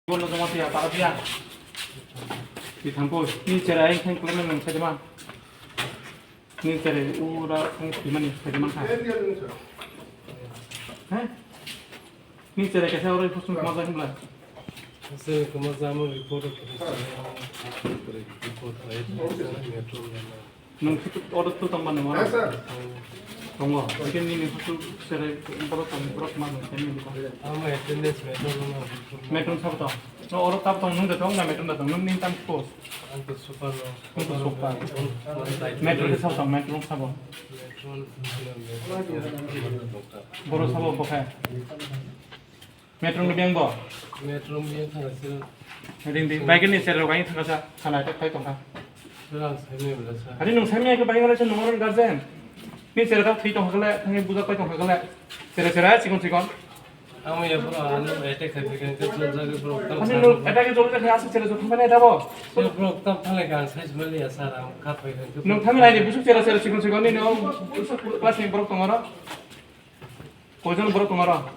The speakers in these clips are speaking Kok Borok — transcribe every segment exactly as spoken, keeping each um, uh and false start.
Bono joma tiya, para tiya. Di thangko, ni cherai khang klemeng nang saidima. Ni cherai ura khang timani saidima kha. He? Ni cherai kesa ora phusung kama jang bla. Ase kama jang report, report. Nwng order tu tongma nung oro? Yes, sir. Tongo. Hwnkhe nini husu serai borok tong, borok ma nung semi nung. Ama attendance matter no. Metro sabo tong. No oro tab tong nung de tong na metro da tong nung ning tam post. Ang to super no. Ang to super. Ang to super. Metro de sabo tong, metro sabo. Metro, metro. Boro sabo bokhe. Metro ni biyang bo? Metro ni biyang thang sir. Ring di, bike ni sir rok ang thang sa, sana tak tai tong kha. Sir, ang sai me bela sa. Hari nung sai me ke bike wala se nung ron guardian. Ni sir tak thai tong kha le, thang buja tai tong kha le. Sir sir ai sikon sikon. Ang ya bro, ano attack khai khai ke jol jage bro. Ani nung attack ke jol jage asa sir jol thang ne da bo. Sir bro, tam thang le ka sai se bela ya sir, ang kha khai khai. Nung thang lai ni busuk sir sir sikon sikon ni no. Class ni borok tong oro. Koijon borok tong oro?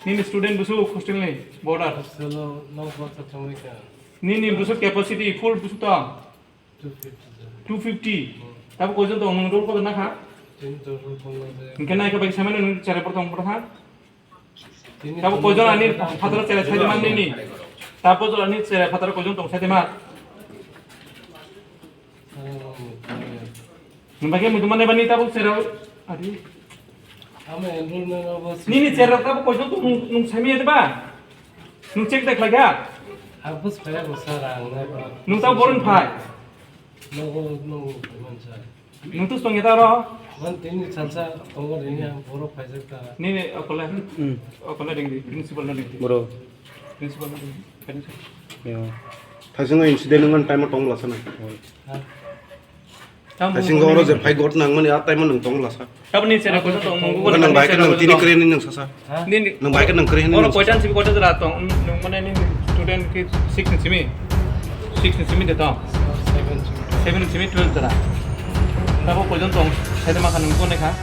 Nini student busu hostel ni boarder? Hostel o nok bwsa thangwi kha. Nini busu capacity full busu tong? Two fifty, sir. Two fifty? Hmm. Tabo koijon tong nwng roll kotor nakha? Tini to roll kotor je. Hwnkhe naikhe bai samano nwng cherai borok tong borok ha? Tini tabo to koijon ani phataro cherai saidi man nini? Tabo koijon ani cherai phataro koijon tong saidi man? Nwng bai khe muitu mane bani tabuk cherao. Adi. Amo enrollment abo si- Nini cherao tabuk koijon tong nwng, nwng saimanya de ba? Nwng check de khlai kha? Ang bus phai bo sir, ang nai ba. Nwng tabuk boron phai? Nogo, nogo, man sir. Nwng tus tong eta ro? Man tini salsa tongo rini ang borok phaijak ta. Nini okole? Hmm. Okole ringdi, principal no ringdi. Bro. Principal no ringdi. Yo. Thaising incident nang time tong lasa na. Ha? Tamo thaising oro je phai got nang mani a time nang tong lasa. Tabni sera ko tong mungu. Nang bai ka nang tini kre ni nang sasa. Ha? Nini nang bai ka nang kre ni oro nang sasa. Koitan sibi koitan jara tong, nang mane ni student ki six ni simi. Six ni simi de tong. Seven ni simi twelve jara. Tabo koitan tong, sai ma kha nang ko ne kha.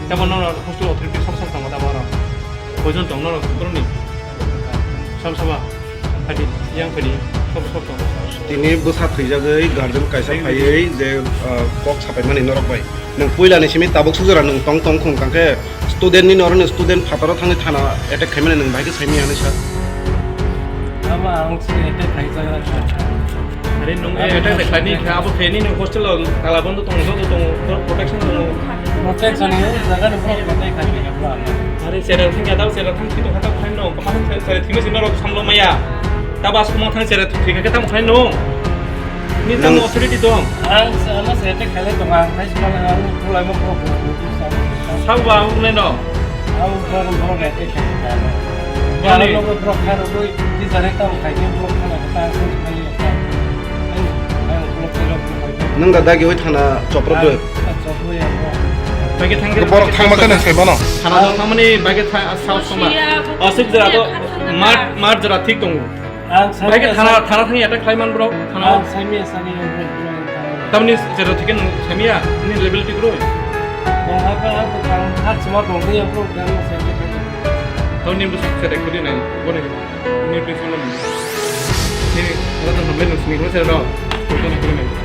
Tabo no hostel authority sab sab tong tabo oro. Koijon tong norok borokni? Sab saba. Hadi, yang phaidi, sab sab tong. Tini bwsa thwijagwi guardian kaisa phaiwi je, ah, kok sapaimani norok bai. Nwng puilani simi tabuk sujora nwng tong tong khung kangkhe student ni norokni student phataro thangwi thana attack khaimani nwng bahai khe saimanya hinwi sa. Ama ang se attack khaijagra kha. Are nung e attack de khlaini kha, abo khe nini hostel o tala bondo tongo, joto tongo, borok protection tongo. Protection ni jaga ni borok protection ni kha. Are sera thing ya dao, sera thang thito kha, tao khain no, kama thang sera thimi sino rok samlo maya. Tabo as kumang thang sera thika khe tamo khain no. Ni tamo authority dong. Ang sa, ano se attack khaile tongo, ang khai sima ang pulai mo borok. Sabo ang nai no. Ang borok borok attack khaile. Ani. Ano borok khairok oi, di jare tamo khai borok khana kha, ang khai. Nwng da dagi oi thana choprok de. Bagi thang borok thang ma khana sai bono. Thana dong thangmani bagi thang saus tongma. Asik jora to mar mar jora thik tongo. Bagi thana thana thang attack khlai man bro. Thana. Tamni jora thik nwng saimanya ni level thik roi. Tamni bwswk cherai khudi nai boni. Ni principal no. Ni rata no beno sini ko sero. Ko no ko no.